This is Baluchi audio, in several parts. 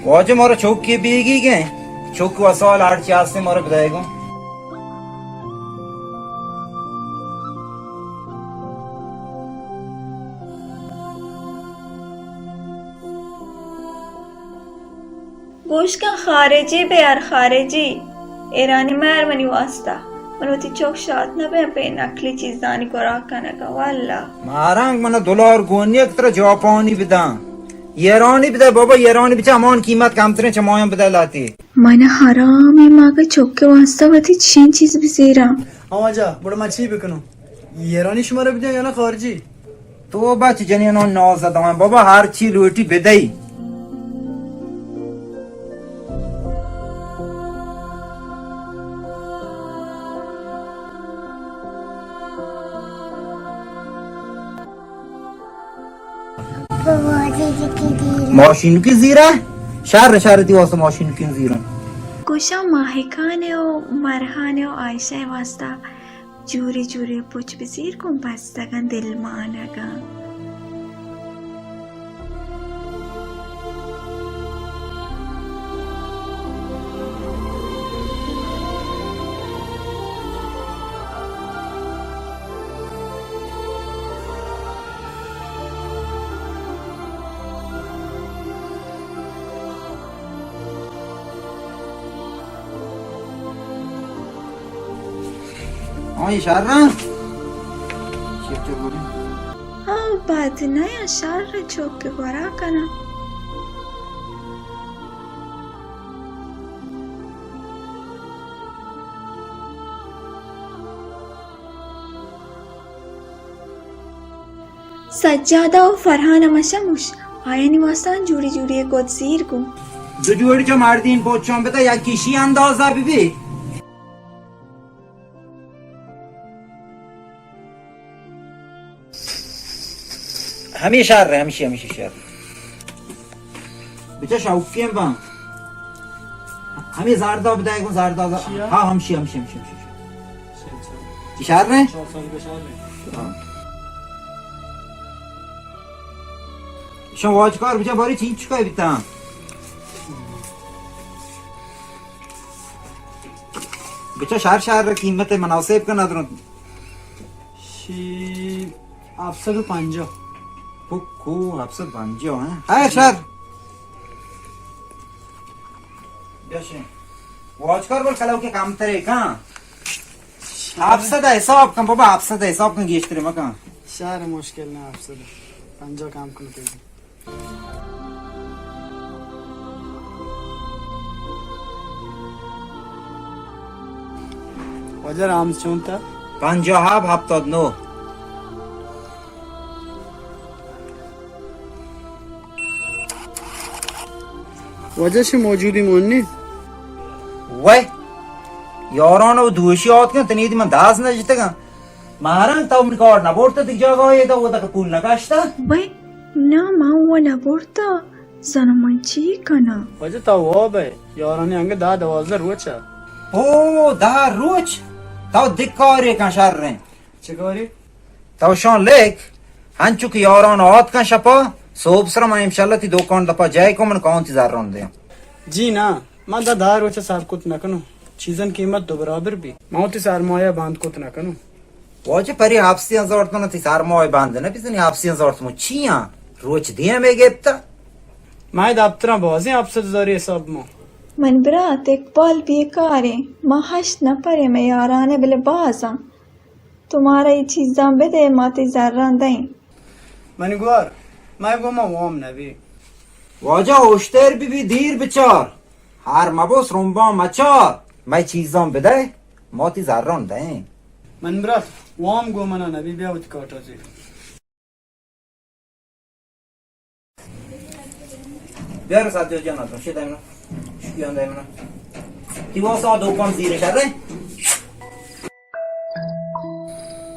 واجہ مارا چوکی بیگی گئے، چوک وسال ہر چی ہستے مارا بدائے گوں۔ گوش کن خارجی بیار، خارجی۔ ایرانی مہر منی واسطہ۔ من وتی چوک شات نہ بیں پہ نقلی چیزانی گورا کنگا، واللہ۔ مارانگ من دلار گونی کہ ترا جاپانی بداں۔ ایرانی بدے بابا، ایرانی بچہ ہمان قیمت کمتریں چہ مایاں بدے لاتی۔ من حرامی ماگہ چوک واسطہ وتی چین چیز بزیراں۔ ہاں واجہ، بڑا من چی بکنوں؟ ایرانی شمارا بدیاں یا نہ خارجی؟ تو بچ جنینان ناز دوان بابا، ہر چی لوٹی بدئی۔ ماشینکی زیرہ؟ شر، شر، تی واسطہ ماشینکی زیرہ۔ گوشاں ماہکان و مرہان و عائشہ واسطہ جوری جوری پچ بزیر گوں بستگاں دلمانگاں۔ آئی شر رہا؟ چیک چیک بولی؟ ہاں، بد نہ یا شر چوک گورا کنا۔ سجادہ و فرحان ہمشہ مش، آیانی واسطہ جوڑی جوڑی گد زیر گوں۔ دو جوڑی چہ مردین پوچاں بتا، یکی شی اندازہ بی بی۔ ہمے شر رہے، ہمشی، ہمشی شر۔ بچہ شوقین باں۔ ہمے زردا بدائے گوں زردا ز-، چیا؟ ہاں، ہمشی، ہمشی، ہمشی، ہمشی، ہمشی۔ اچھا، اچھا۔ اشار رہے؟ چار سال کا اشار رہے۔ ہاں۔ شما واجکار بچہ باری چین چکا بیتا۔ بچہ شہر شہر قیمت مناسب کا ندرن۔ شی ہفت سد و پنجاہ۔ کو، کو ہفت سد پنجاہ ہیں؟ ہاں، شر۔ بیا شے۔ واچ کر بل کلو کے کم ترے کاں۔ ہفت سد حساب کن بابا، ہفت سد حساب کن، گیشتر مکن۔ شر مشکل نہ، ہفت سد پنجاہ کم کن تے۔ واجہ رامز چون تا؟ پنجاہ ہب ہفتاد نو۔ واجہ شی موجودی مونی؟ وے، یاران و دوشی آتکن، تنیدی من داز نجتگن۔ مہرنگ تو من کارڈ نہ برتہ دگہ جاگہ، اے تو ودا کہ پول نہ کشتہ۔ بھئی، نا، ما وہ نہ برتہ، زاناں من چی کناں؟ واجہ تو واب ئے، یارانی انگہ دہ دوازدہ روچ ء۔ او، دہ روچ؟ تو دگہ کارے کن شریں۔ چہ کارے؟ تو شان لک، ہنچو کہ یاران آتکن شپا، صبح سرا من انشاءاللہ تی دکان دپا جای کو، من کاؤنتی زران دیاں۔ جی نا، من دہ دہ روچ ء سر کت نہ کنوں۔ چیزن قیمت دو برابر بی۔ من وتی سرمایہ بند کت نہ کنوں۔ واجہ پری ہپسیاں زارت من وتی سرمایہ بند نہ بزنی، ہپسیاں زارت من چیاں؟ روچ دیمے گپتہ۔ مئے دپتراں بازیں ہپسد زاری حساب ما۔ من برات اقبال بیکاریں، ما ہشت نفریں، مئے یارانہ بلے بازاں۔ تو مارا اے چیزاں بدے، ما تئی زراں دئیں۔ منی گوار، مئے گوما وام نبی۔ واجہ، ہوشتر ببی، دیر بچار۔ ہر مبو، سرمباں مچار۔ مئے چیزاں بدئے، ما تئی زراں دئیں۔ من برات، وام گوں منا نبی، بیا وتی کاٹا زیر۔ بیار ساتیو جان، تو شی دائمنا۔ شکیان دائمنا۔ تی واسا دو پان زیر شر۔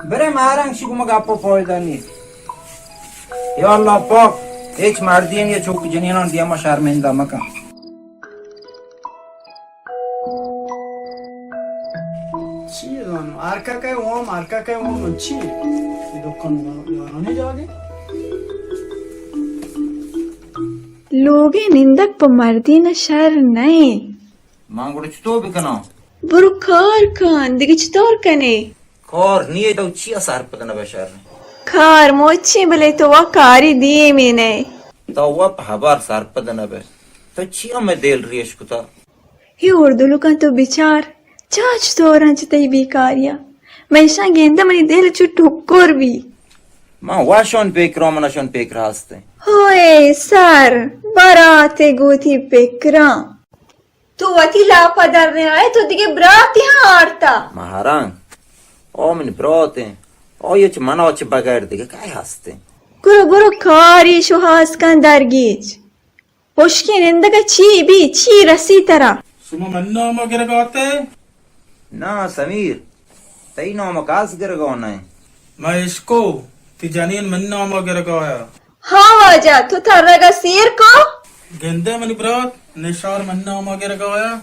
برے مارنگ شی گما گپا فائدہ نیست۔ یا اللہ پاک، ہچ مردین یا چوک جنینان دیما شرمندہ مکن۔ چی زانو، ہر کا کئے وام، ہر کا کئے وام، من چی؟ اے دکان یارانی جاگے۔ لوگے نندگ پہ مردین شر نئے۔ من گڑا چطور بکناں؟ برو کار کن، دگہ چطور کنے؟ کار نیے تو چیا سرپد نہ بہ شر؟ کار مچیں، بلے تو وا کاری دیمی نئے۔ تو وا پہ ہبر سرپد نہ بہ۔ تو چیا مئے دل ریش کتا؟ ہی اردلوکاں تو بچار، چاچ تو رنج تئی بیکاریا۔ من اشاں گندہ منی دل چو ٹکر بی۔ من وشان پکرا، من اشان پکر ہستیں۔ ہوئے سر، براتے گوتی پکراں۔ تو وتی لاپا در نیائے، تو دگہ براتی ہاں آرتا۔ مہرنگ، او منی براتیں، او یہ چہ منا چہ بغیر دگہ کئے ہستیں؟ گڑا برو کاری شوہاز کن درگیج۔ ہشکیں نندگ ء چی بی؟ چی رسی ترا؟ شما من نام ء گرگ آتے؟ نا سمیر، تئی نام ء کاس گرگ آ نہ؟ ما اشکو، تی جنین من نام ء گرگ آیا۔ ہاں واجہ، تو ترگ ء سیر کو؟ گندے منی برات، نشار من نام ء گرگ آیا۔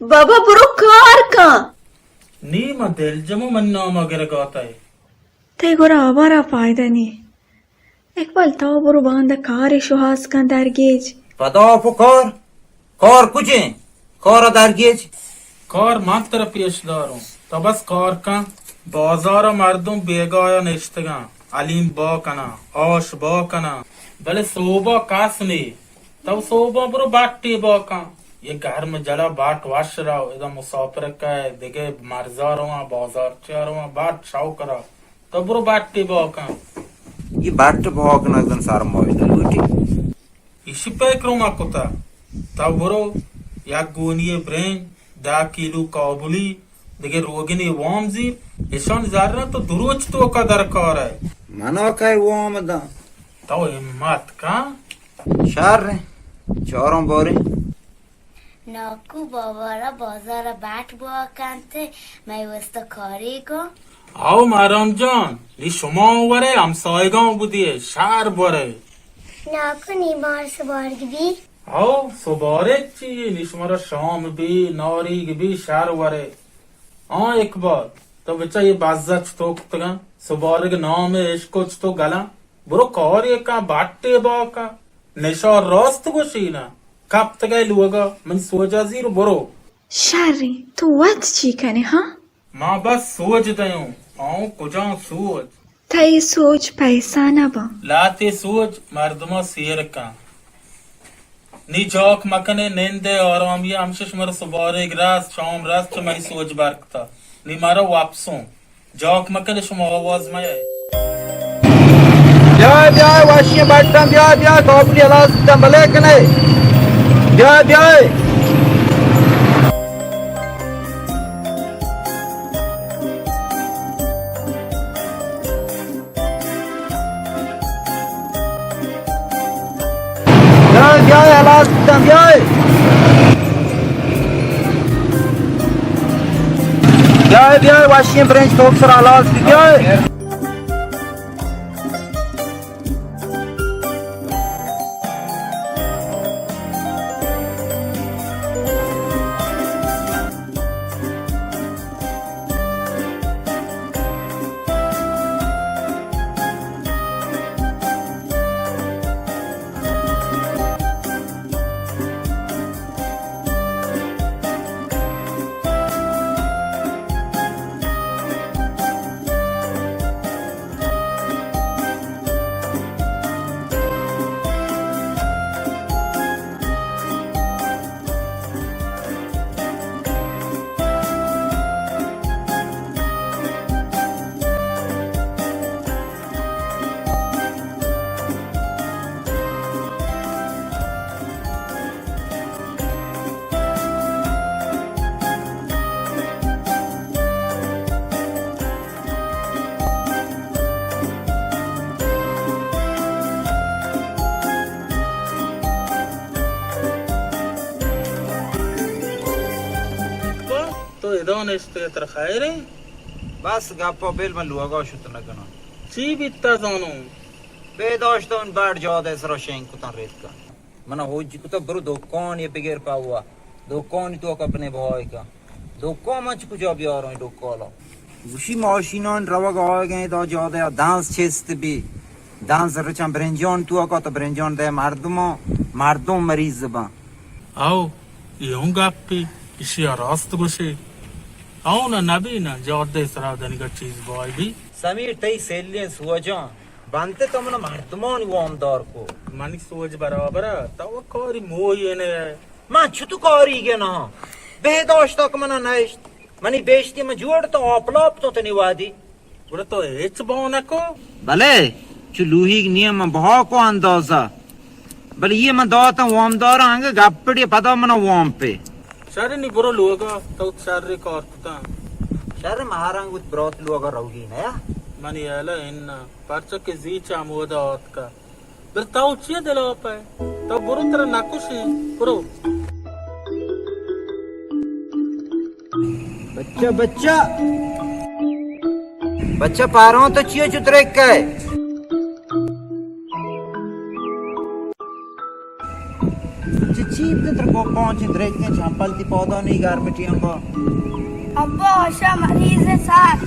بابا برو کار کن۔ نی ما دلجمو من نام ء گرگ آتے۔ تئی گورا ہبرا فائدہ نی۔ اقبال، تو برو باندا کارے شوہاز کن درگیج۔ پدا پہ کار؟ کار کجیں؟ کار درگیج؟ کار من ترا پیش داروں۔ تو بس کار کن۔ بازار مردم بیگاہ نشتگاں۔ حلیم با کناں، آش با کناں۔ بلے صوبہ کس نی۔ تو صوبہ برو بٹے با کن۔ یہ گرم جلا بٹ وش رو۔ ادا مسافر کئے، دگہ مرزا رواں، بازار چیا رواں، بٹ شوق رو۔ تو برو بٹے با کن۔ یہ بٹ با کنگ دن سر موج نہ لوٹی۔ ایشی پکر ما کتا۔ تو برو یک گونی برنج، دہ کیلو کابلی، دگہ روگنی وام زیر، اشان زر تو دو روچ توکا درکار ہے۔ منا کئے وام داں؟ تو ہمت کن۔ شر، چاروں بارے۔ ناکو بابا را بازار بٹ بوا کنت، مئے واستا کاری کن۔ آو مہرام جان، نی شما ورے ہمسایگاں بدیے، شر برے۔ ناکو نی مار سبارگ بی۔ آو سبارگ چی، نی شما را شام بی، ناریگ بی، شر ورے۔ آں اقبال، تو بچا یہ بزہ چتو کتگاں؟ سبارگ نام عشق چتو گلاں؟ برو کاری کن، بٹے با کن۔ نشار راست گوشی نا۔ کپتگئے لوگا، من سوجا زیر برو۔ شریں، تو وت چی کنے، ہاں؟ ما بس سوج دیوں، آؤں کجا سوج؟ تئی سوج پیسہ نہ باں۔ لاتے سوج مردما سیر کن۔ نی جاک مکنے، نندے آرامی، ہمشش مر سبارگ راست، شام راست، چہ منی سوج برکتا۔ نی مارا واپسوں۔ جاک مکن، شما آواز مئے۔ بیائے، بیائے، وشیں بٹاں، بیائے، بیائے، کابلی ہلاس بتاں، بلے کنے۔ بیائے، بیائے۔ بیائے، بیائے، ہلاس بتاں، بیائے۔ بیائے، بیائے، وشیں برنج توک سر ہلاس بی، بیائے۔ تو ادا نشتگے، ترا خیر ایں؟ بس گپا بل، من لوگا شت نہ کناں۔ چی بیتا زانوں؟ بے داشتہ ان بڑ جادہ سرا شنگ کتاں ریتکا۔ منا ہوجی کتا برو دکانی بگر پاوا۔ دکانی تو کپنے بھائی کا۔ دکان من چہ کجا بیاروں ڈکالا؟ گوشی ماشینان روگ آئیگیں دا جادہ دانس چست بی۔ داں زر چاں برنجان تو کا تو برنجان دے مردماں، مردم مریض باں۔ او، اے اوں گپے، ایشی ءَ راست گوشے۔ او نہ نبی نہ، جادے سرا دنیگا چیز بای بی۔ سمیر تئی سیلیں سوجاں، بنتے تو من مردمانی وامدار کو۔ منی سوج برابر ءَ، تو کاری موئی نے۔ من چتو کاری گے نہ، بے داشتا کہ من نشت۔ منی بیشتی من جوڑ تو آپ لاپ تو تنی وادی۔ گڑا تو ہچ بو نکو؟ بلے، چو لوہیگ نیم من بہا کو اندازہ۔ بلے یہ من داتاں وامداراں انگہ گپڑی پدا منا وام پہ۔ شر نی برو لوگا، تو شر کار کتاں۔ شر مہارنگ وت برات لوگا روگی نیا؟ منی اہلا انا، پرچا کہ زی چا مودا آتکا۔ بل تو چیا دل آپ ئے؟ تو برو ترا نکشی، برو۔ بچہ، بچہ۔ بچہ پاروں تو چیا چترے کئے؟ چہ چی بوتہ ترا گوپاں چہ درکیں چمپل تی پادا نی گرمٹی امبا؟ ابا آشا مریض سار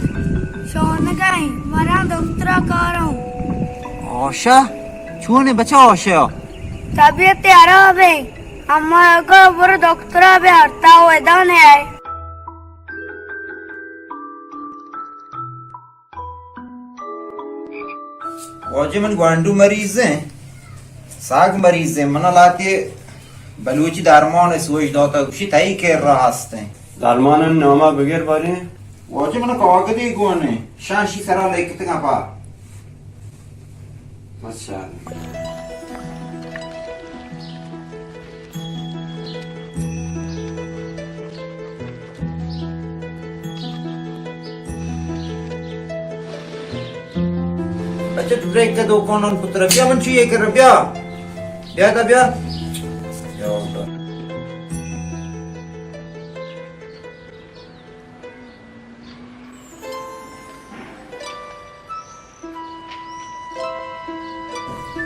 شونگائیں، مراں دکترا کاروں۔ آشا؟ چونے بچہ آشا؟ طبیعت خراب ہے، اما کو برو دکترا بیار، تا وہ دانے آئے۔ واجہ من گوانڈو مریض ایں، ساگ مریض ایں، من لاتے بلوچی درمان سوچ داتا، گوشی تئی کر را ہستیں۔ درمان نامہ بگر باریں۔ واجہ من کاغذی گونے، شانشی سرا لکھتگا پا۔ ماشاءاللہ۔ بچہ، تو بریک کا دو کون پتر، بیا من چویے کر، بیا۔ بیا دا، بیا۔ بیا دا۔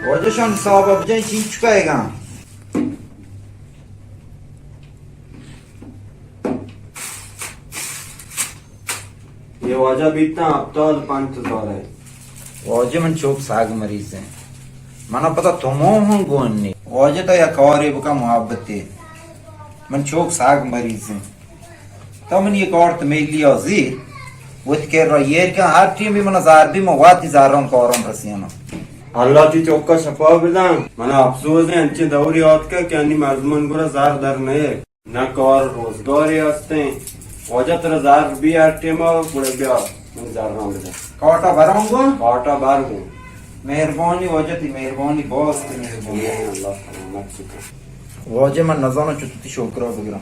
واجہ شان صاحب اب جائیں چین چکائے گا۔ یہ واجہ بیتا ہفتاد پنچ ہزار ہے۔ واجہ من چوک ساگ مریض ہیں۔ منا پتا تمو ہوں گون نے۔ واجہ تا یا کارے بکا محبتے۔ من چوک ساگ مریض ہیں۔ تو منی اے کارت میلی ءَ زیر، وت کرا ایر کن، ہر ٹیمی منا زار بی، من وتی زاران کاران رسیناں۔ اللہ تی چوکا شفا بدن۔ منا افسوس ہے، انچیں دوری آتکا کہ انی مردمان گورا زار در نئے۔ نہ کار روزگاری ہستیں۔ واجہ ترا زار بی ہر ٹیما، گڑا بیا من زاران بدن۔ کارٹا براں گوں؟ کارٹا بر گوں۔ مہربانی واجہ تی، مہربانی، باز تی مہربانی۔ اللہ سلامت سکن۔ واجہ من نزاناں چطور تی شکرا بگراں۔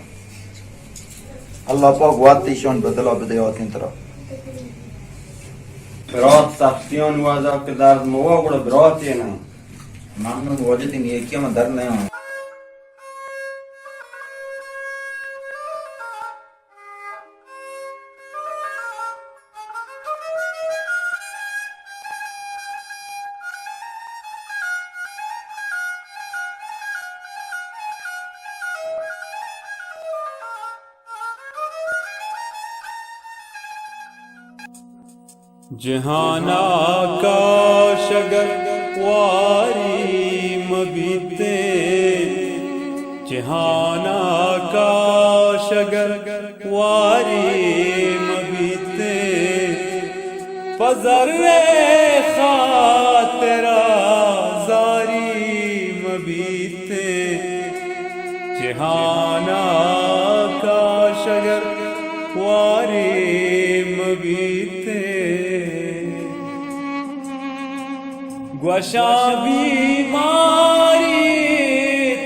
اللہ پاک وت ایشان بدلا بدے آتیں ترا۔ برات سختیان وضع کہ درد موا گڑا برات یہ نہ۔ ممنون واجہ تی نیکی من در نیاں۔ جہانا کاش اگر واری مبیتیں، جہانا کاش اگر واری مبیتیں، پہ زر خاطرا زاری مبیتیں۔ جہانا کاش اگر واری مبیتیں۔ گوشاں بیماری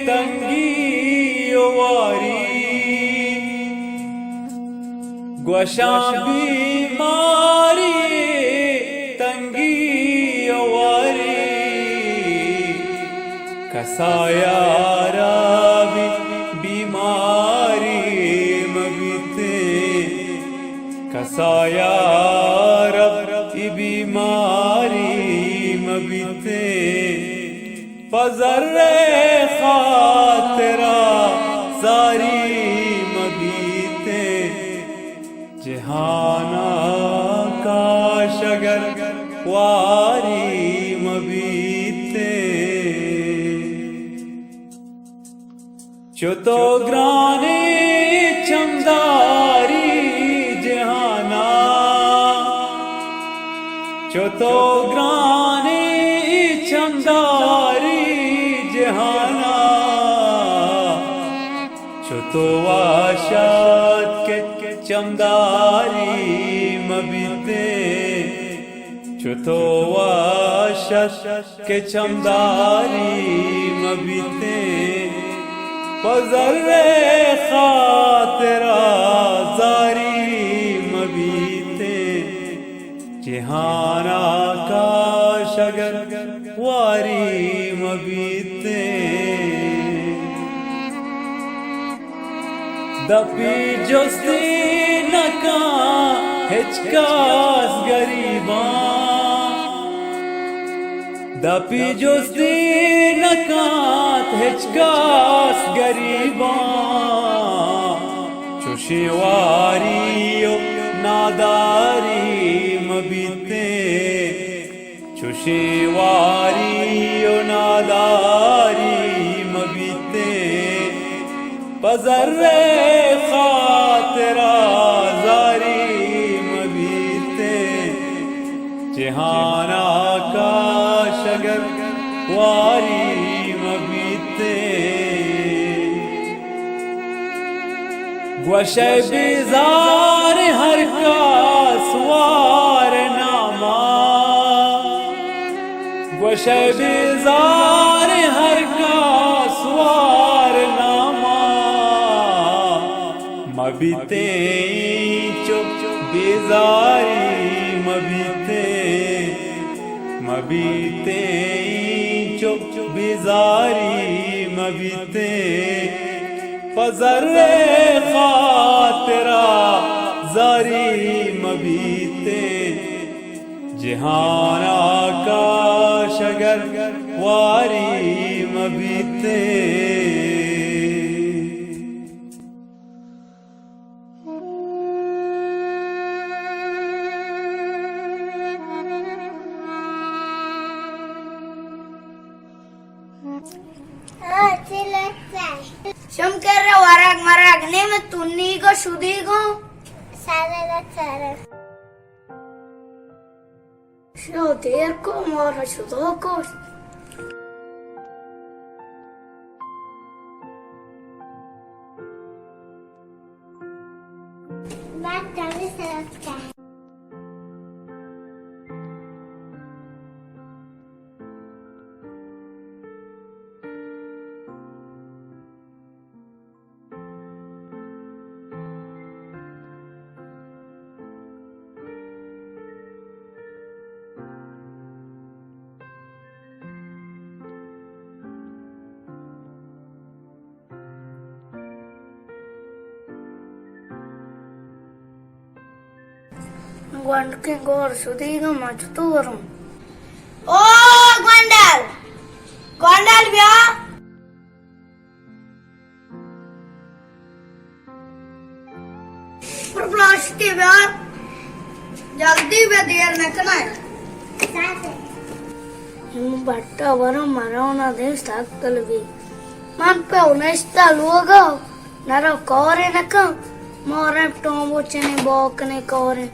تنگی و واری، گوشاں بیماری تنگی و واری، کسا یارا بی بیماری مبیتیں، کسا یارا بی بیماری مبیتیں۔ پہ زر خاطرا زاری مبیتیں، جہانا کاش اگر واری مبیتیں۔ چو تو گرانیں چمداری جہانا، چو تو گرانیں چمداری جہانا، چو تو واشت کہ چمداری مبیتیں، چو تو واشت کہ چمداری مبیتیں، پہ زر ءِ خاطرا زاری مبیتیں، جہانا کاش اگر واری مبیتیں۔ دپی جستی نکاں ہچ کس گریباں، دپی جستی نکاں ہچ کس گریباں، چوشیں واری و ناداری مبیتیں۔ چوشیں واری و ناداری مبیتیں، پہ زر ءِ خاطرا زاری مبیتیں، جہانا کاش اگر واری مبیتیں۔ گوشئے بیزار ہر کس وار ناما، گوشئے بیزار ہر کس وار ناما، مبیتیں چو بیزاری مبیتیں، مبیتیں چو بیزاری مبیتیں، پہ زر ءِ خاطرا زاری مبیتیں، جہانا کاش اگر واری مبیتیں۔ شم کرے ورگ مرگ نیم تنیگ و شدیگ و۔ شو دیر کو مارا شدو کو۔ گونڈکیں گور شدیگ، ما چتو وروں؟ او گونڈل، گونڈل بیا۔ پر پلاسٹکے بیار، جلدی بیا، دیر نہ کنائے۔ ہم بٹا ورم مرونا دے سکل بی۔ من پہ نشتا لوگا، نرا کارے نکن، مارم ٹومبو چنے باکنے کارے۔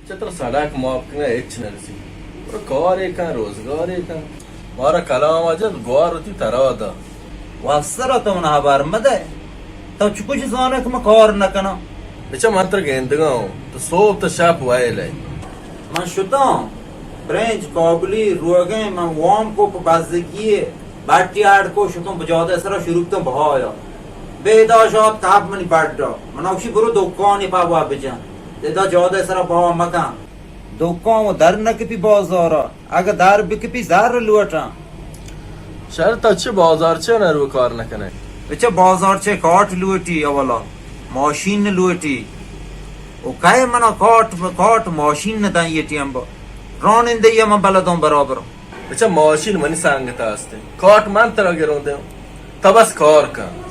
چہ ترا سڑک ماپ کنگ ءَ ہچ نہ رسی۔ برو کارے کن، روزگارے کن۔ مارا کلام ءَ جت، گوار وتی ترا دا۔ و افسر ءَ تو من ءَ ہبر مہ دئے۔ تو چکوش زانئے کہ من کار نہ کناں؟ بچا من ترا گندگا اوں، تو سوب تو شپ ویل ئے۔ من شتاں برنج، کابلی، روگن، من وام کو پہ بزگی ءَ، بٹی اڈ کو، شتاں بجادہ سرا شروع کتاں بہایا۔ بے ادا شاد کپ منی بڈا۔ من اوشی برو دکانی پہ وا بجن۔ ادا جادہ سرا بہا مکن۔ دکان و در نکپی بازارا، اگہ در بکپی زر لوٹاں۔ شر، تو چہ بازار چہ نرو کار نکنئے؟ بچہ بازار چہ کاٹ لوٹی، اولا ماشین لوٹی۔ و کئے منا کاٹ، کاٹ ماشین ندن یہ ٹیم با۔ رانندہ یہ من بلدوں برابر۔ بچہ ماشین منی سنگت است، کاٹ من ترا گروں دے، تو بس کار کن۔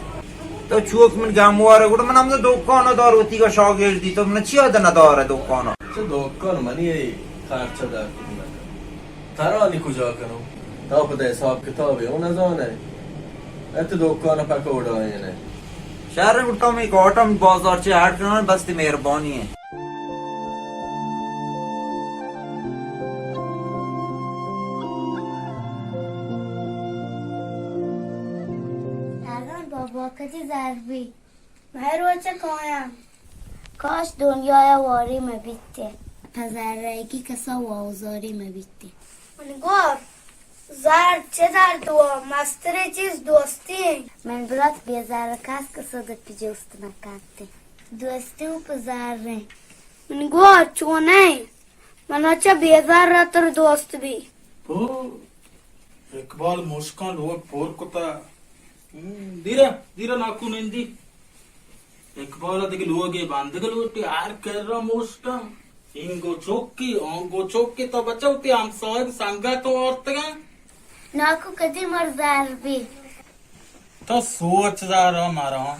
تو چوک من گموارے، گڑا من ہم دکان دار وتی کا شاگردی، تو من چیا دے ندارے دکان؟ چہ دکان منی ای خرچہ دار کن۔ ترا نی کجا کنوں؟ تو پدا حساب کتابے اوں نزانئے۔ ات دکان پکوڑا اینے۔ شر، گڑا تو می کاٹم بازار چہ اڈ کنن، بس تی مہربانی ہے۔ نازان بابا کدی زر بی؟ مئے روچ کایاں۔ کاش دنیا ء واری مہ بیتیں۔ پہ زرئیگی کسا واوزاری مہ بیتیں۔ من گو زر چہ درد وا مستریں چیز دوستی انت۔ من برات بے زر کس کسا دپی جست نہ کنت۔ دوستی و پہ زر انت۔ من گو چونیں؟ منا چہ بے زر تر دوست بی۔ او، اقبال مشکاں لوگ پر کتا۔ ہم، دیرا، دیرا ناکو نندی۔ اقبال دگہ لوگے بندگ لوٹی، ہر کرا مشکاں۔ اینگو چوکی، آنگو چوکی، تو بچہ وتی ہمساہگ سنگت آرتگاں۔ ناکو کدی مر زر بی؟ تو سوچ زارا مراں۔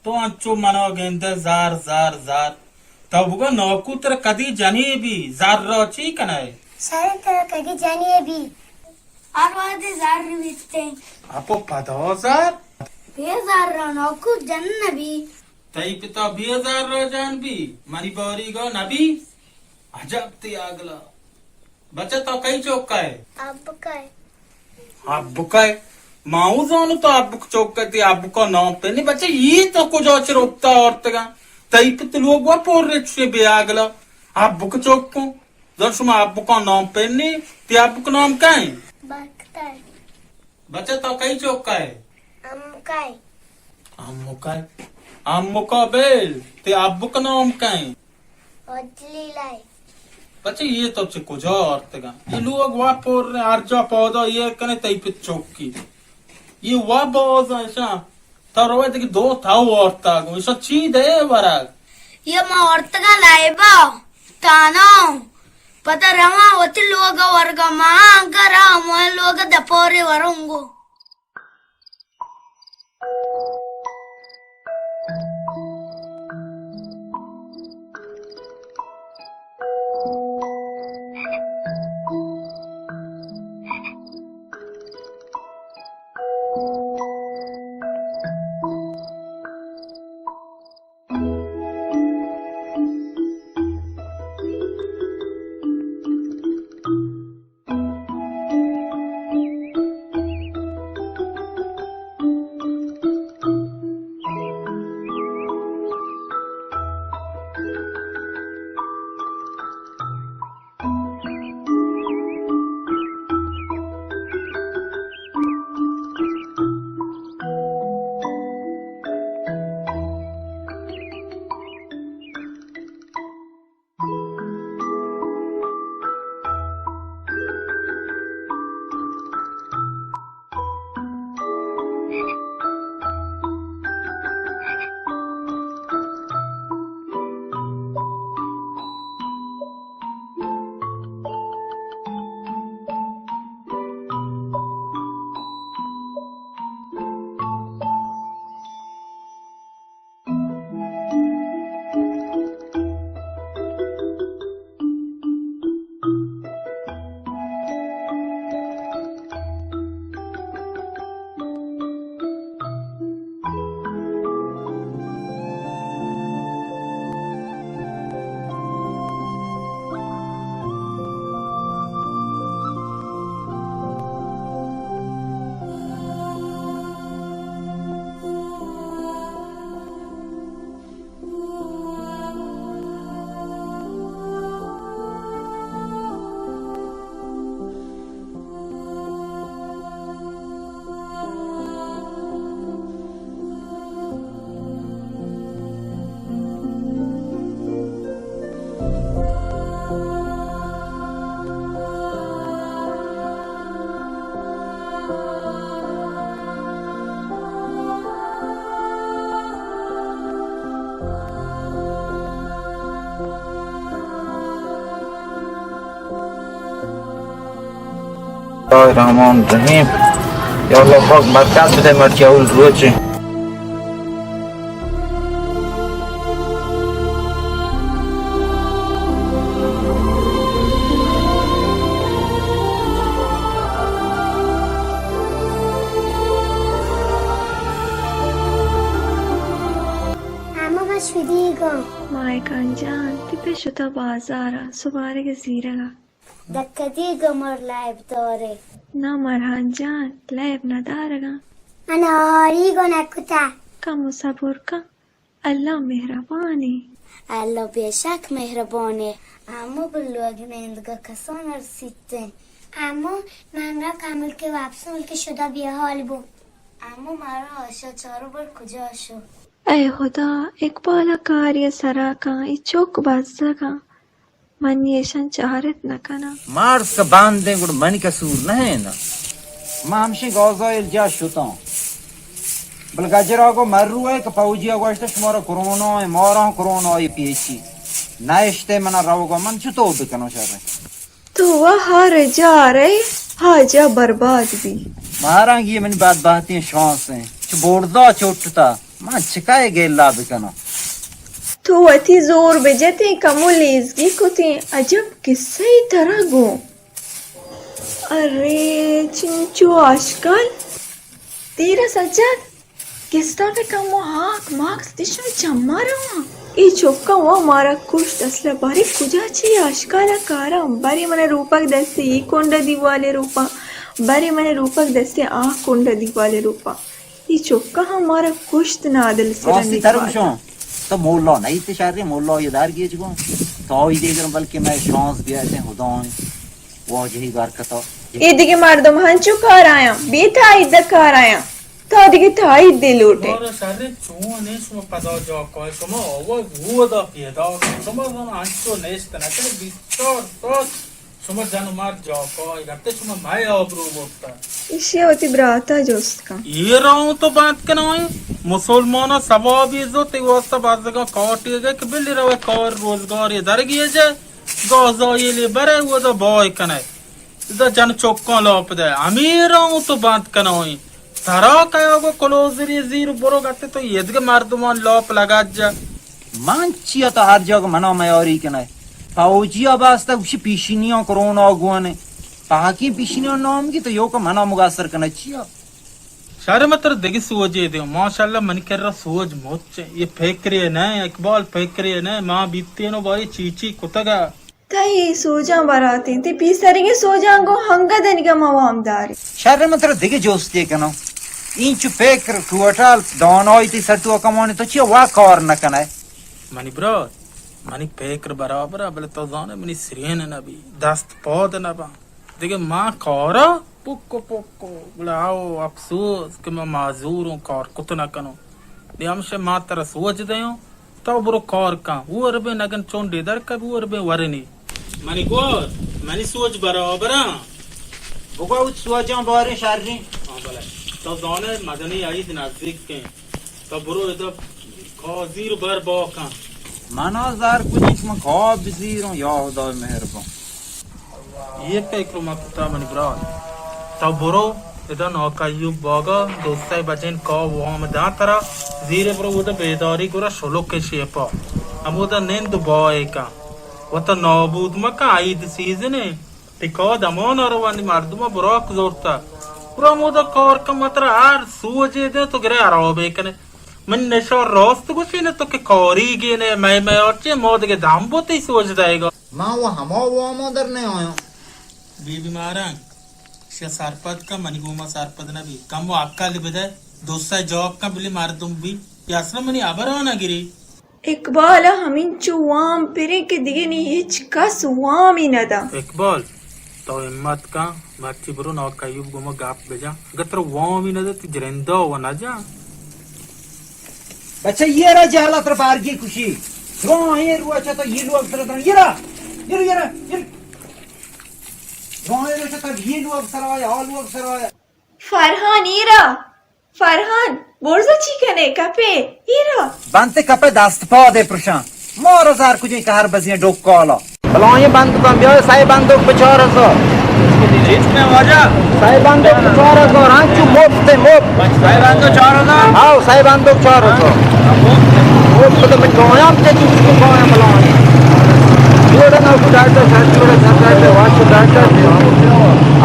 تو انچو منا گندئے زر، زر، زر۔ تو بگو ناکو ترا کدی جنی بی، زر را چی کنئے؟ شریں ترا کدی جنی بی؟ ہر وہدے زر بیتیں۔ اپو پدا زر؟ بے زر را ناکو جن نبی۔ تئی پتا بے زر را جن بی، منی باریگا نبی۔ عجب تی اگلا۔ بچہ تو کئی چوک ء ئے؟ ابک ء۔ ابک ء؟ ما اوں زانوں تو ابک چوک ء ئے، تی ابک ء نام پہ نی۔ بچہ اے تو کجا چہ رپتا آرتگاں؟ تئی پت لوگ وا پر رچے بے اگلا۔ ابک چوک کن۔ زان شما ابک ء نام پہ نی، تی ابک نام کئے؟ بختر۔ بچہ تو کئی چوک ء ئے؟ امکائے۔ امکائے؟ امکا بیل، تی ابک نام کئے؟ اجلیلائے۔ بچہ اے تو چہ کجا آرتگاں؟ اے لوگ وا پر ہر جا پودا اے کنے تئی پت چوکی۔ اے وا باز ایشاں۔ تو روئے دگہ دو تھو آرتگ، ایشاں چی دے ورگ؟ اے ما آرتگاں لائبا، تاناں۔ پدا رواں وتی لوگ ء ورگ ء، ما انگا راں ہموئیں لوگ ء دپورے وروں گو۔ بسم اللہ الرحمن الرحیم۔ یا اللہ پاک برکت بدے مرچی اول روچ۔ اما ما شدیگاں۔ ماہکان جان، تئی پت شتا بازارا سبارگ زیرگا۔ دکہ دیگہ مر لیب دارے۔ نہ مرحان جان، لیب نہ دارگاں۔ من آریگ نہ کتا۔ کمو صبر کن، اللہ مہربانے۔ اللہ بے شک مہربانے۔ امو بلوگ نیندگا کسان ارسیتیں۔ امو من را کمل کے واپس ملک شدا بے حال بو۔ امو مارا آشا چارو بر کجا شو؟ اے خدا، اقبال کاری سرا کن، ای چک بزگاں۔ من ایشاں چارت نہ کناں۔ مارس کہ باندیں گڑا منی قصور نہ انت۔ ما ہمشیں گازائل جا شتاں۔ بل گجرا گو مرو ہے کہ پوجیا گوشت شمارا کرونا ہے، مارا کرونا ہے پیچی۔ نہ اشتے منا روگا، من چطور بکنو شر؟ تو و ہر جا رہے، ہا جا برباد بی۔ مارانگی منی بدبہتی شانس ہیں۔ چو بوردا چوٹتا۔ من چکائے گیلا بکناں؟ تو وتی زور بجتیں، کمو لیزگی کتیں، عجب قصہ ای ترا گوں۔ ارے چنچو آشکال، تیر سجاد، کستا پہ کمو ہاک ماک تشو چما رواں۔ ای چکا وا مارا کشت، اصلا بارے کجا چی آشکالا کاراں، بارے من روپک دستے ای کنڈ دیوالے روپا، بارے من روپک دستے آ کنڈ دیوالے روپا۔ ای چکا ہم مارا کشت نادل سرا راستی تر نکاتا۔ گوشاں، تو مولا نہیں تے شہری مولا یہ دار گیج گو۔ تو ہی دیگر بلکہ میں شانس بیاتیں خدائیں واجہی برکتا۔ اے دیگہ مردم ہنچو کار آیاں، بے تائید کار آیاں۔ تو دیگہ تائید دے لوٹے۔ مارا شہری چون نے شما پدا جا کای کما آوا گو دا پیدا۔ شما زن ہنچو نیست نہ کرے بیچار ساچ۔ شما جن و مرد جاکا، اے گپتے شما مئے آبرو برتا۔ ایشی ء وتی براتا جست کن۔ اے راہ تو بند کنائیں۔ مسلمانا ثوابی زو تئی واسطہ بزگاں کاٹی گئے کہ بلی روے کار روزگاری درگیجے، گازائیلی برے ودا بای کنے۔ ادا جن چکاں لاپ دے۔ ہمے راہ تو بند کنائیں۔ ترا کیا گو کلوزری زیر برو گتے تو ایدگہ مردمان لاپ لگا جا۔ من چیا تو ہر جاگہ منا میاری کنئے؟ پہ اوجیا باستا گوشی پیشینیاں کرونا گونے۔ پاکی پیشینیاں نام کی تو یوکا منا مگاسر کنئے چیا؟ شر متر دگہ سوجے دیو۔ ماشاءاللہ من کرا سوج مچ۔ یہ فکرے نہ اقبال، فکرے نہ ما بیتینو باری چی چی کتگا۔ تئی سوجاں براتیں، تئی پیسریگیں سوجاں گوں ہنگہ دنیگا ما وام داریں۔ شر من ترا دگہ جستے کناں۔ اینچو پکر، ٹوٹل، دانائی تئی سر تو کمانی تو چیا وا کار نہ کنئے؟ منی برات، منی پکر برابر ء، بلے تو زانے منی سرین نہ بی، دست پاد نہ باں۔ دگہ ما کارا پکو پکو، بلے آو افسوس کہ من معذور اوں، کار کت نہ کنوں۔ نی ہمشہ ما ترا سوج دیوں، تو برو کار کن۔ ہور بے نگن چون ڈیدر کب ہور بے ورنی۔ منی گور، منی سوج برابراں۔ بگو وت سوجاں باریں شریں۔ ہاں بلے۔ تو زانے مدنی عید نزدیک کیں۔ تو برو ادا کازیر بر باکاں۔ منا زار کجی کہ من کاب بزیروں، یا خدا مہربان۔ یہ فکر ما کتا منی برات۔ تو برو ادا نوکا ایوب باگا، دو سئے بجین کاب وام داں ترا، زیرے برو ادا بیداری گورا شلوک شیپا۔ ہمودا نند و بائے کن۔ وتا نابود مکن، عید سیزنے۔ ٹکا دمان ء روانی مردم ء براک زورتا۔ برو ہمودا کار کن، ما ترا ہر سوجے دیں تو گرے ہرابے کنے۔ من نشا راست گوشی نے تو کہ کاری گینے، مئے مئے آرچے ما دگہ دم بوتی سوج دائیگا۔ ما و ہما واما در نہ آیاں۔ بی بی ماران، شیا سرپد کن، منی گوما سرپد نہ بی۔ کم و عقل بدے، دو سئے جاک کن بلی مردم بی۔ یا اصلا منی ہبرا نہ گری۔ اقبال ء ہمینچو وام پریں کہ دگہ نی ہچ کس وامی نہ داں۔ اقبال، تو ہمت کن، مرچی برو نوک ایوب گوما گپ بجن۔ اگہ ترا وامی نہ داں، تئی جرندا و نہ جاں۔ بچہ، یہ را جہلا ترا بارگی کشی۔ درو اے روچا تو یہ لوگ سرا درو، یہ را، یہ را، یہ را، یہ را۔ درو اے روچا تو یہ لوگ سرا آیا، آ لوگ سرا آیا۔ فرحان، یہ را۔ فرحان، برزا چی کنے؟ کپے، ایرا۔ بنت کپے، دست پادے پرشان۔ مارا زار کجیں کہ ہر بزیں ڈوک کالا۔ بلائیں بندوکاں بیائے، سئے بندوک بچار ہزار۔ چیز میں واجہ؟ سئے بندوک چار ہزار، ہاں، چو مفت، مفت۔ سئے بندوک چار ہزار؟ ہاں، سئے بندوک چار ہزار۔ مفت تو میں گویاں، تے چو چو گویاں بلان۔ جوڑا نہ کو ڈاکٹر، سر جوڑا، سر ڈاکٹر، واش ڈاکٹر۔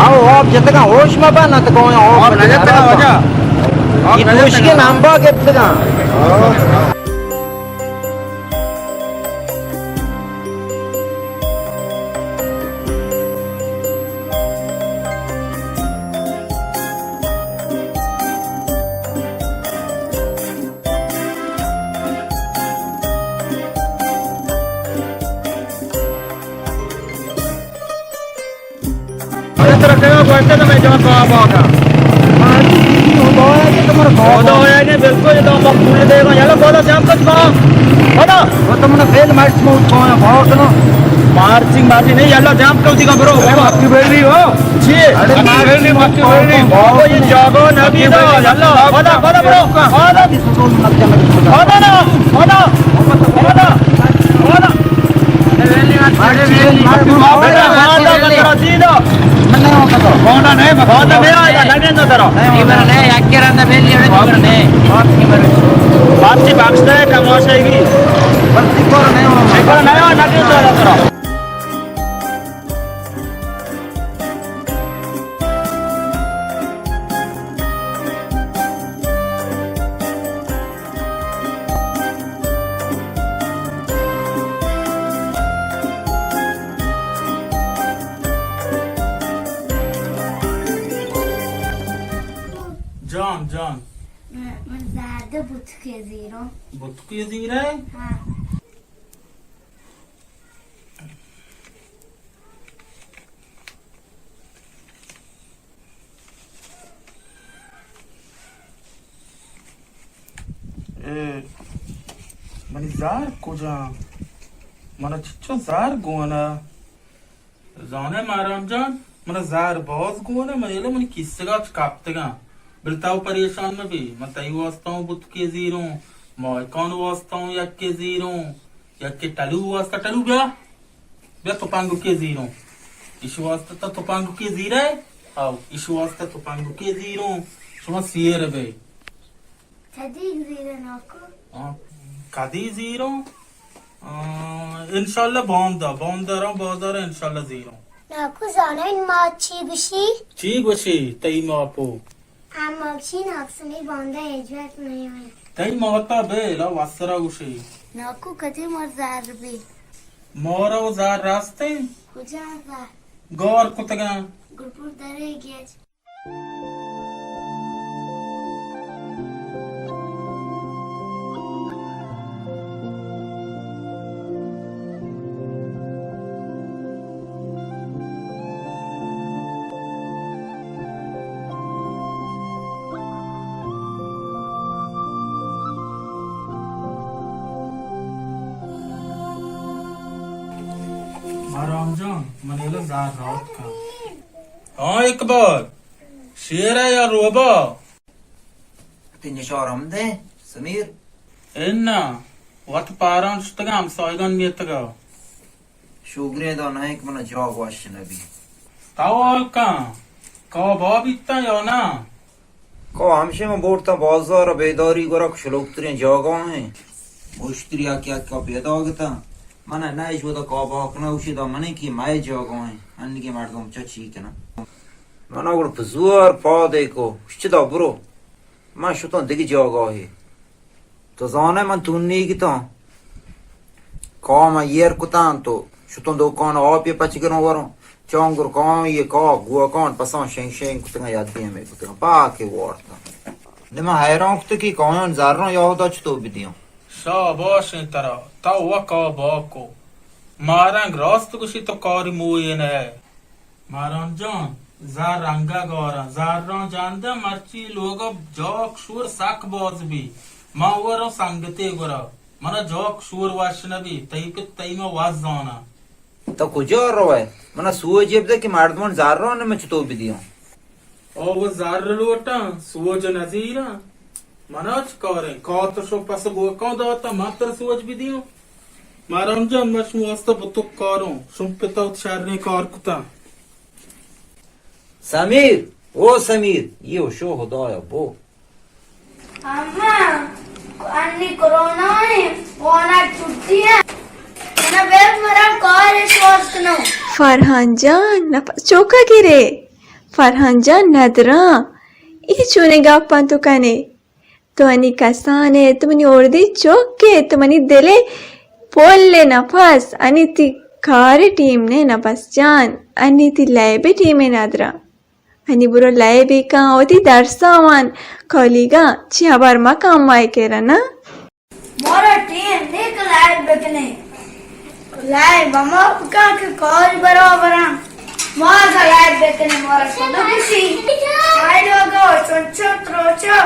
آؤ، آپ جتنا ہوش میں بنا تو گویاں، آپ آپ نہ جتنا واجہ؟ آپ یہ نہ جتنا دوشی کے نام با گپتگا۔ ارے ترا کہا گوشتے تو میں جان کہا باغا۔ خدا ہویا نے بالکل تو مقبول دے گا۔ یلا بولا جام کچھ کہا۔ بولا۔ وہ تو من فیل مارچ میں اٹھایا بہت نا۔ مارچنگ مارچنگ نہیں، یلا جام کر دیگا برو۔ اے مکی بیڑی ہو۔ جی۔ ارے مکی بیڑی، مکی بیڑی۔ بابا یہ جاگا نبی دا۔ یلا، بولا، بولا برو۔ بولا۔ بولا نا، بولا۔ بولا۔ بولا۔ جان، جان۔ من، من زرد بوتکی زیرو۔ بوتکی زیرے؟ ہاں۔ اے، منی زار کجا؟ منا چچو زار گونا۔ زانے مارام جان، منا زار باز گونا، من ایلو منی کیسگا چ کپتگاں۔ بل تو پریشان مہ بی، من تئی واسطہ اوں بوتکے زیروں، ماہکان واسطہ اوں یکے زیروں، یکے ٹلو واسطہ، ٹلو بیا۔ بیا تپنگکے زیروں۔ ایشی واسطہ تو تپنگکے زیرے؟ آؤ، ایشی واسطہ تپنگکے زیروں۔ شما سیر بے۔ کدی زیرے ناکو؟ آ، کدی زیروں؟ آ، انشاءاللہ باندا، باندا راں بازار انشاءاللہ زیروں۔ ناکو زانین ما چی گوشی؟ چی گوشی تئی ماپو؟ اما گوشی ناکسنی باندا ہچ وقت نیائیں۔ تئی ماتا بے لا وسرا گوشی۔ ناکو کدی مار زار بی؟ مارا و زار راستیں؟ کجا زار؟ گار کتگاں۔ گرپور درے گیج۔ مارام جان، من ایلو زار رات کن۔ ہاں اقبال، شیر ہے یا روبا؟ تئی نشار ہم دے، سمیر۔ انا، وت پاران شتگاں ہمسایگان میتگا۔ شوگریں دا نہ کہ منا جاگ وش نہ بی۔ تو حال کن، کاہ با بیتاں یا نہ؟ کاہ ہمشی من برتاں بازار بیداری گورا کہ شلوکتریں جاگاہ ہیں۔ مشتری آ کہ آ پیدا گتا۔ من نہ اش ودا کاہ با کنا اوشی دا منی کہ مئے جاگاہ ہیں۔ انگی مردم چا چی کنا۔ منا گڑ پزور پادے کو، اشچ دا برو۔ من شتاں دگہ جاگاہے۔ تو زانئے من تونیگتاں۔ کاہ من ایر کتاں تو شتاں دکان آپے پچ گروں وروں۔ چانگر کاہ یہ کاہ گوکان پساں شنگ شنگ کتگاں یا دیمے کتگاں۔ پاکے وارتاں۔ نی من حیران کتگ کہ کایان زراں یہودا چطور بدیاں۔ شاباشیں ترا، تو و کاہ با کو۔ مارنگ راست گوشی تو کاری مویے نہ۔ ماران جان، زر رنگا گارا، زراں جاندہ مرچی لوگا جاک شور سک باز بی۔ ما وروں سنگتے گورا، منا جاک شور وش نہ بی، تئی پت تئی ما وز زانا۔ تو کجا روئے؟ منا سوجے بدے کہ مردمان زراں نہ من چطور بدیاں۔ او وہ زر لوٹاں، سوج نزیراں۔ منا چہ کاریں؟ کاہ تو شو پس گوکاں داتا، من ترا سوج بدیاں۔ ماران جان، من شما واسطہ بتک کاروں، شم پتا وت شریں کار کتا۔ سمیر، او سمیر، یہ شو خدایا بو۔ اما، انی کرونا ہے، وانا چھٹی ہے۔ منا بیت مرا کار شوز کنو۔ فرحان جان، نپس چوکا گرے۔ فرحان جان، ندراں۔ اے چونے گپاں تو کنے؟ تو انی کسان ئے، تو منی اوردی چک ئے، تو منی دل ئے پل ئے نپس، انی تی کار ٹیم نے نپس جان، انی تی لیب ٹیم ئے ندراں۔ انی برو لیب ئے کن، وتی درساں وان، کالیگاں چی ہبر مکن مئے کرا نا۔ مارا ٹیم نے کہ لیب بکنے۔ لیب ہما بکن کہ کاج برابراں۔ ما اگاں لیب بکنے مارا شدو کشی۔ آئی لوگو چنچو تروچو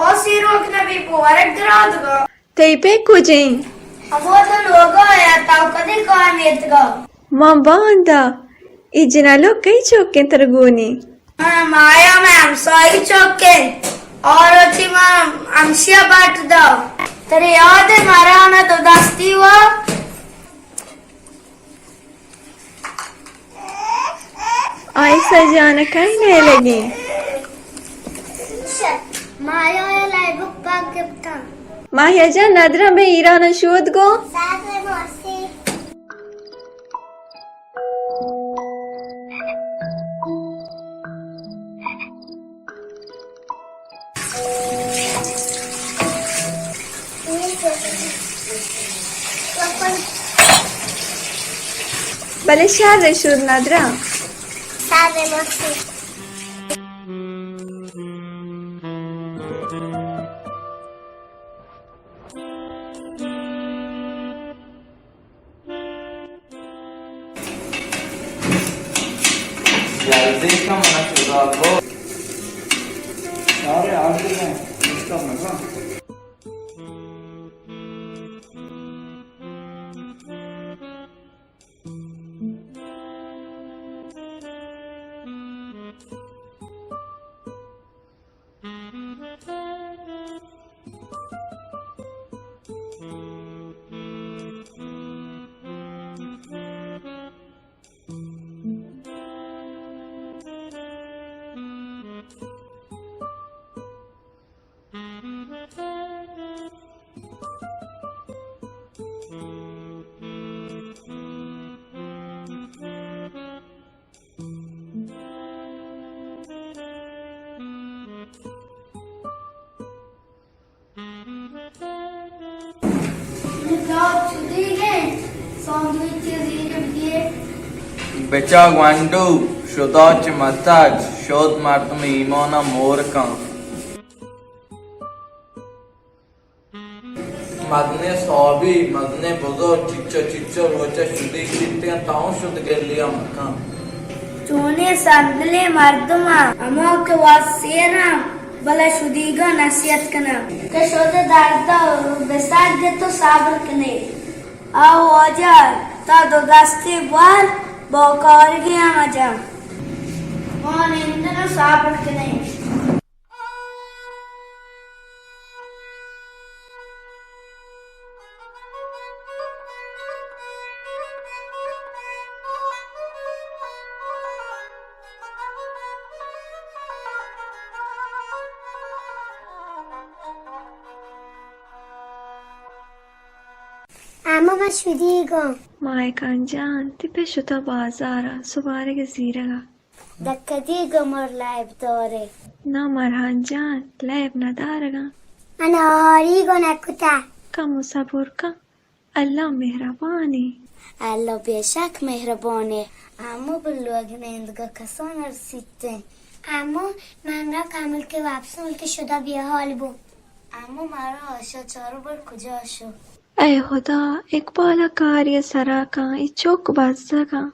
آسی روک نبی پو ورگ گرادگا۔ تئی پہ کجیں؟ ابو تو لوگا یا تاو کدی کار میتگا؟ من باندا۔ اے جنالو کئی چوکیں تر گونی؟ ہاں، مایا میں ہمسائی چوکیں۔ اور اچھی ماں ہمشیا بٹ دا۔ ترے یاد ہے مارا نا دو دستی وا؟ آئسہ جان کئی نئے لگی؟ مایا یا لائبک پاک گپتا۔ ماہیا جان ندرہ بے ایران شود گو۔ ساتھ میں موسی۔ بلے شر شد ندرا۔ سر مخصوص۔ جلدی کن، من شدا کو۔ سارے آرڈر ہیں، اس کا مزہ۔ بچا گوانڈو، شدا چہ متگ، شد مردم ایمانا مور کن۔ مزنیں سابی، مزنیں بزرگ، چچو چچو روچ ء شدیگ بیتگ انت، تاں شد گلیا مکن۔ چونیں سنگلیں مردماں، ہما کہ وت سیراں، بلے شدیگاں نصیحت کناں کہ شد ء درد ء بسگت ء صبر کنے۔ آ واجہ، تا دو دستی بوار، با کارگی ہم جن۔ ما نندن ء صبر کنیں۔ اما ما شدیگاں۔ ماہکان جان، تی پہ شتا بازارا، سبارگ زیرگا۔ دکدی گمر لیب دارے۔ نا مرحان جان، لیب ندارگاں۔ من آری گو نکتا۔ کمو صبر کن، اللہ مہربانی۔ اللہ بے شک مہربانے۔ امو بلوگ نیندگا کسان ارسیتیں۔ امو من را کمل کے واپس ملک شدا بے حال بو۔ امو مارا آشا چارو بر کجا شو؟ اے خدا، اقبال ء کاری ء سرا کن، اے چک بزگاں۔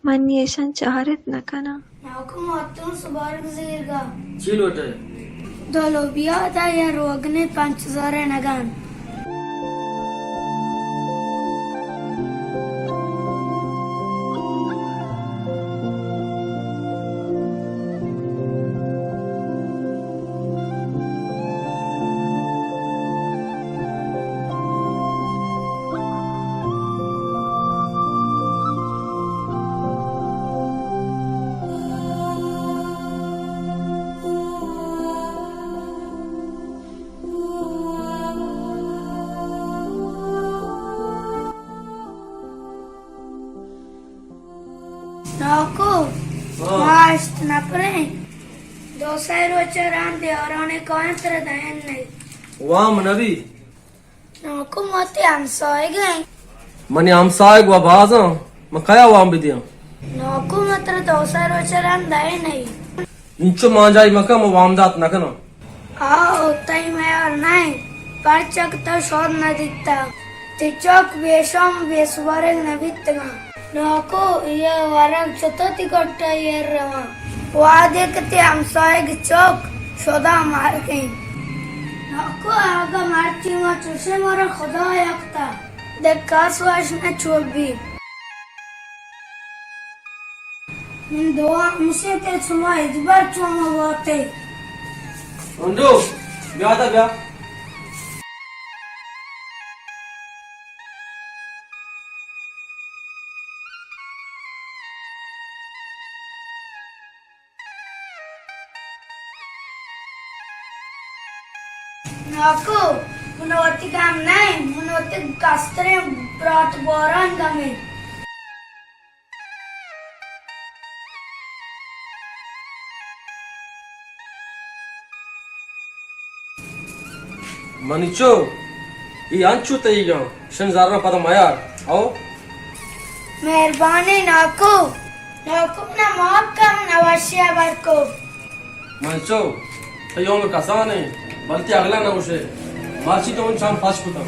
من نی ایشاں چارت نہ کناں۔ ناکو ماتوں سبارگ زیرگا۔ چی لوٹے؟ دو لوبیا دا یا روگنے پنچ زورے نگان۔ ناکو، ہاں۔ ما اشت نپریں۔ دو سئے روچ رند دیورانے کائیں ترا دئین نئیں۔ وام نبی۔ ناکو، ما تئی ہمساہگ ایں۔ منی ہمساہگ و بازاں، من کیا وام بدیاں؟ ناکو، ما ترا دو سئے روچ رند دئین نئیں۔ انچو مانجائی مکن، من وام دات نکناں۔ آ، او تئی میار نہ انت، پرچا کہ تو شود نہ دیتگ۔ تئی چک بے شام بے سوارگ نہ بیتگاں۔ ناکو، اے ورگ چتو تئی گٹا ایر رواں؟ وہدے کہ تئی ہمساہگ چک شدا مرگ انت۔ ناکو، اگاں مرچی ما چوشیں، مارا خدا یکتا۔ دگہ کس وش نہ چو بیت۔ من دعا ہمشیں کہ شما ہچبر چو مہ وارتے۔ انڈو، بیا تا بیا۔ ناکو، من وتی گم نہ، من وتی کستریں برات گواران گم انت۔ منی چو، ای انچو تئیگاں، شن زراں پدا میار، او؟ مہربانی ناکو، ناکو منا معاف کن، نوشی ء برکو۔ منی چو، تئی عمر کسان انت، بلکیں اگلا نہ گوشے، مرچی تو من چم پش کتاں۔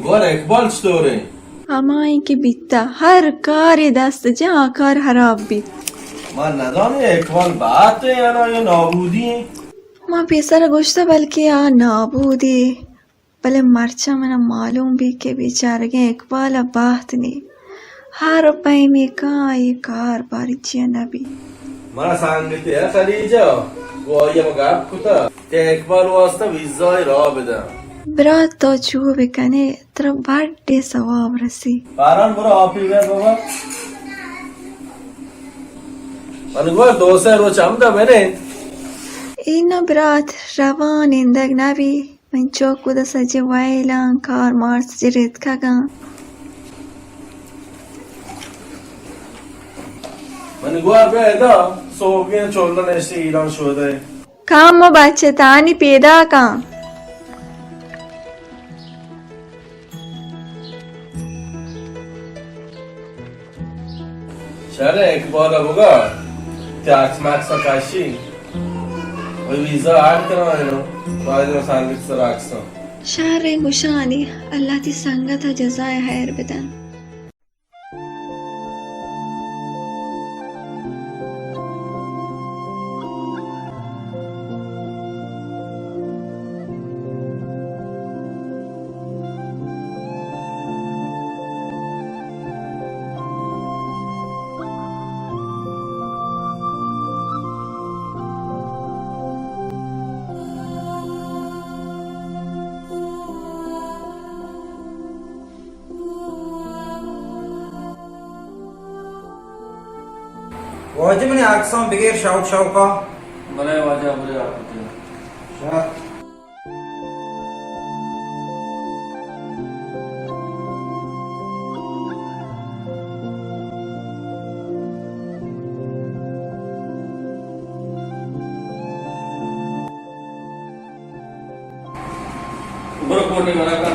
گوار اقبال چطور انت؟ ہمائیں کہ بیتا، ہر کارے دست جاں آ کار حراب بیت۔ ما ندانیں اقبال بات انت یا نا، یا نابودی انت؟ ما پیسر گوشتا بلکہ آ نابودی۔ بلے مرچاں منا معلوم بیت کہ بیچارگیں اقبال ء بہت نی۔ ہر پیمے کاں آئی کار باری چیا نہ بیت۔ منا سنگتے ء خدیجہ گوں آئی ء گپ کتگ کہ اقبال واسطہ ویزا ء راہ بدن۔ برات تو چو بکنے ترا بڈے ثواب رسی۔ پاران برو آپی بے بابا۔ من گوشت دو سے روچ ہمدا بنند۔ اے نہ برات، رواں نندگ نہ بی۔ من چک گد سجے ویلاں، کار مار سجے ریتکگاں۔ من گوار بیا ادا، سوگیں چولن اشتی ایران شودے۔ کام و بچتانی پیداکاں۔ شر اقبال ء بگا، تئی عکس مکس ء کشی۔ وی ویزا اڈ کنائینو، باید سنگت سر عکس ء۔ شر گشانی، اللہ تی سنگت ء جزائے خیر بدن۔ واجہ منی عکساں بگیر شوق شوقا۔ بلے واجہ، بلے آپ۔ شر۔ برو کوٹی منا کر۔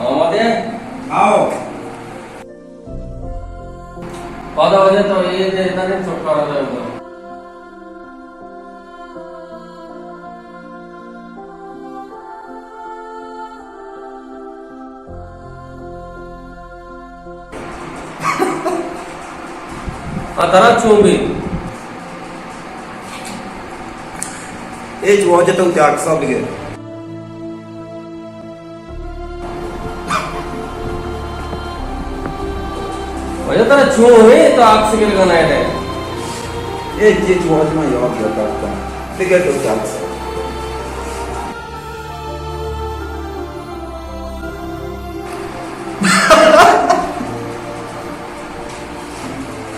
آمادے؟ آؤ۔ پدا وجہ تو یہ دے، اتنے چھٹکارا دے۔ آ ترا چون بی؟ اے جو واجہ تو کیا عکساں بگے۔ واجہ ترا چون ہے تو عکس گرگا نہ ئے؟ اے چیز واجہ من یاد نہ کرتا۔ بگر تو کیا کرتا؟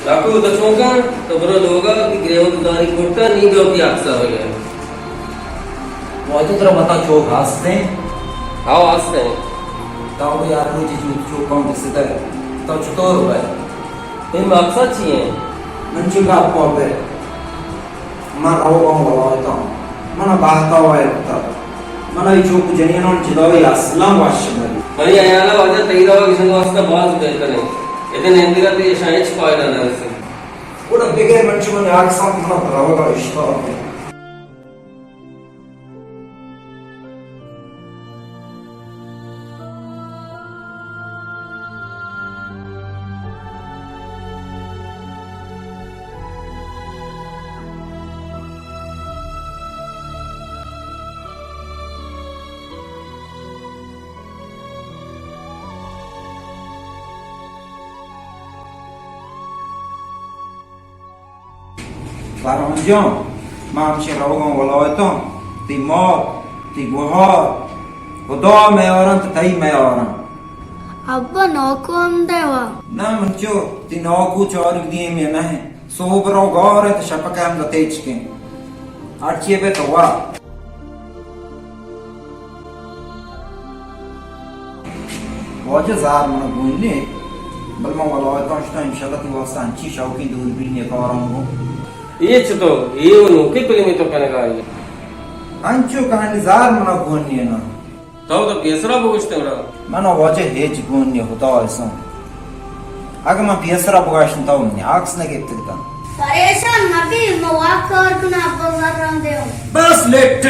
ڈاکو، تو چون کن؟ تو برو لوگا، کہ گریوگ داری کرتا، نی دو کی عکس آ گئے۔ واجہ ترا متا چوک ہستیں؟ ہاو ہستیں۔ تو یار روچی چوک چوک کم دستا، تو چطور بے؟ تئی مقصد چی ہے؟ من چو گپ کو بے۔ من روگاں ولایتاں۔ من بہتا وای کتا۔ من ای چوک جنینان جدائی اصلاً وش نبی۔ منی حیالا واجہ تئی روگ اشان واسطہ باز بہتر ہے۔ اتنے اندرا تے اشان ہچ فائدہ نہ رسے۔ گڑا بگر من چو من عکساں من روگا اشتاق ہے۔ فرمان جان، ما ہمشی روگاں ولایتاں، تی مات، تی گوہار، خدا میارن تو تئی میارن۔ ابا ناکو ہم دے وا۔ نہ من چو، تی ناکو چارگ دیم یا نہ، صحب رو گار ہے تو شپک ہم تیچ کن۔ ہرچی بے تو وا۔ واجہ زار منا گون نے، بل من ولایتاں شتاں، انشاءاللہ تی واسطہ انچی شوقیں دوربین یک آرام گوں۔ اے چتو، اے و نوکے فلمے تو کنگا آئی۔ انچو کہانی زار منا گون نے نا۔ تو تو پیسرا بگوشتے گڑا۔ منا واجہ ہیچ گون نے، خدا اسم۔ اگہ من پیسرا بگوشتن تو منی عکس نہ گپتگ تاں۔ پریشان مبی، ما واک کار کناں، ابا زراں دیوں۔ بس لیٹ۔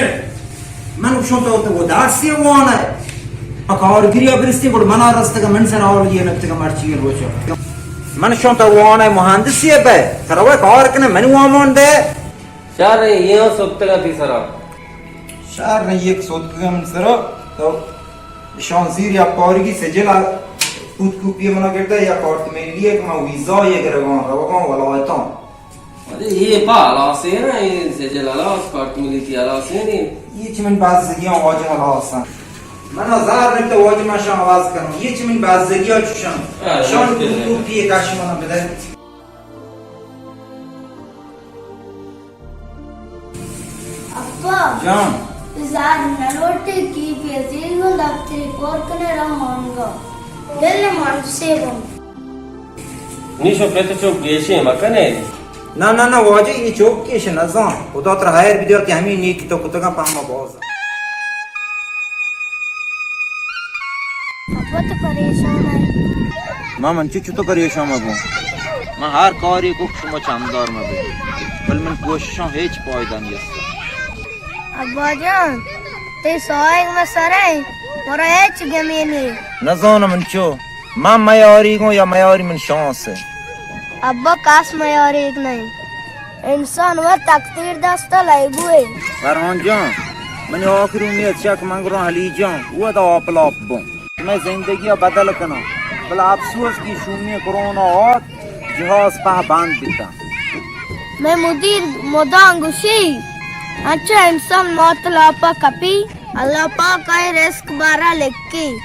من گوشاں تو تو ودارسی وان ہے۔ پہ کارگری برستی گڑ منا رستگ، من سر آوری نکتگ مرچی روچ۔ من شاں تو وان ہے مہندسی بے، تروے کار کنے من وامان دے۔ شر ایں، اے ہم سوتکگاں تئی سرا۔ شر ایں، یک سوتکگاں من سرا، تو شانزیر یا پارگی سجل ءَ فوتوکوپی منا گردا یا کارت ملی ءَ کہ من ویزا ءَ گرگاں، روگاں ولایتاں۔ ارے اے پا ہلاس ایں نا، اے سجل ہلاس، کارت ملی تی ہلاس ایں نی۔ اے چہ من بزگیاں واجہ ہلاس ایں۔ من زار نکتہ واجہ من شان آواز کنوں۔ اے چہ من بزگیاں چوشاں۔ ہاں، شان فوتوکوپی کش منا بدے۔ ابا! جان! زار نہ لوٹے کہ پیسے گوں دفتری کور کنے را مانگا۔ دل مان سے بم۔ نی شو پت چو گیشے مکنے۔ نہ، نہ، نہ، واجہ، اے چوک کیش نزان۔ خدا ترا خیر بدیار کہ ہمیں نیکی تو کتگا پہ ہما باز۔ ابا تو پریشان ئے؟ ما من چو چطور پریشان مبوں؟ من ہر کاری کو شما چمدار مبے، بل من کوششاں ہیچ پائدہ نیست۔ ابا جان، تئی ساہگ مہ سرے، مارا ہیچ گمی نی۔ نزانم من چو، من میاری گوں یا میاری من شانس ہے۔ ابا کس میاریگ نہ انت۔ انسان وت تقدیر دست ءَ لیبو ئے۔ فرحان جان، منی آخری امیت چک من گران علی جان، ودا آپ لاپ بوں۔ مئے زندگی ءَ بدل کناں، بلے افسوس کہ شومی کرونا آت، جہاز پہ بند بیتاں۔ مئے مدیر مدام گوشی، انچو انسان موت لاپا کپی، اللہ پاک آئی رزق بارا لکھی۔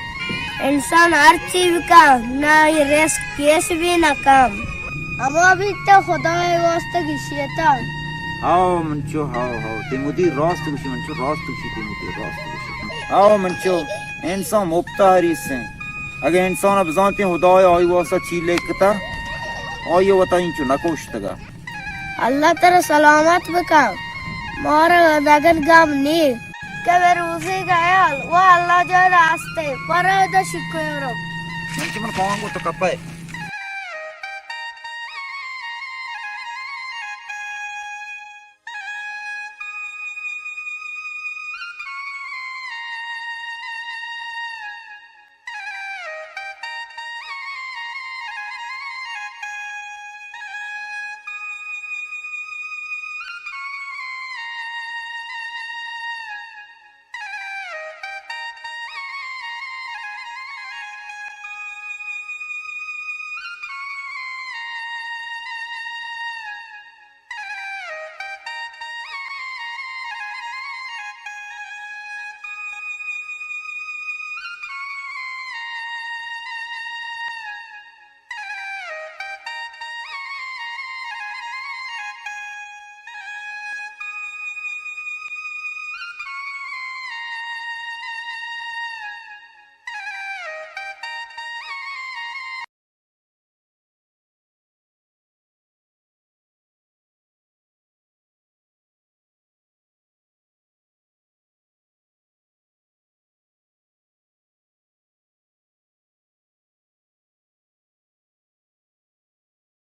انسان ہر چی بکا، نہ آئی رزق کیش بھی نہ کم۔ ہما بیت تو خدائے واسطہ گشیتا۔ ہاو منچو، ہاو، ہاو، تی مدیر راست گوشی منچو، راست گوشی تی مدیر، راست گوشی۔ ہاو منچو، انسان مپتا حریص ہیں۔ اگہ انسان بزانتیں خدائے آئی واسطہ چی لکھتا، آئی وتا انچو نکوشتگا۔ اللہ ترا سلامت بکن۔ مارا دگن گم نی۔ کہ بے روزی کا حیال، وہ اللہ جان راستے، پر دا شکر۔ من چی من کون کو تو کپے۔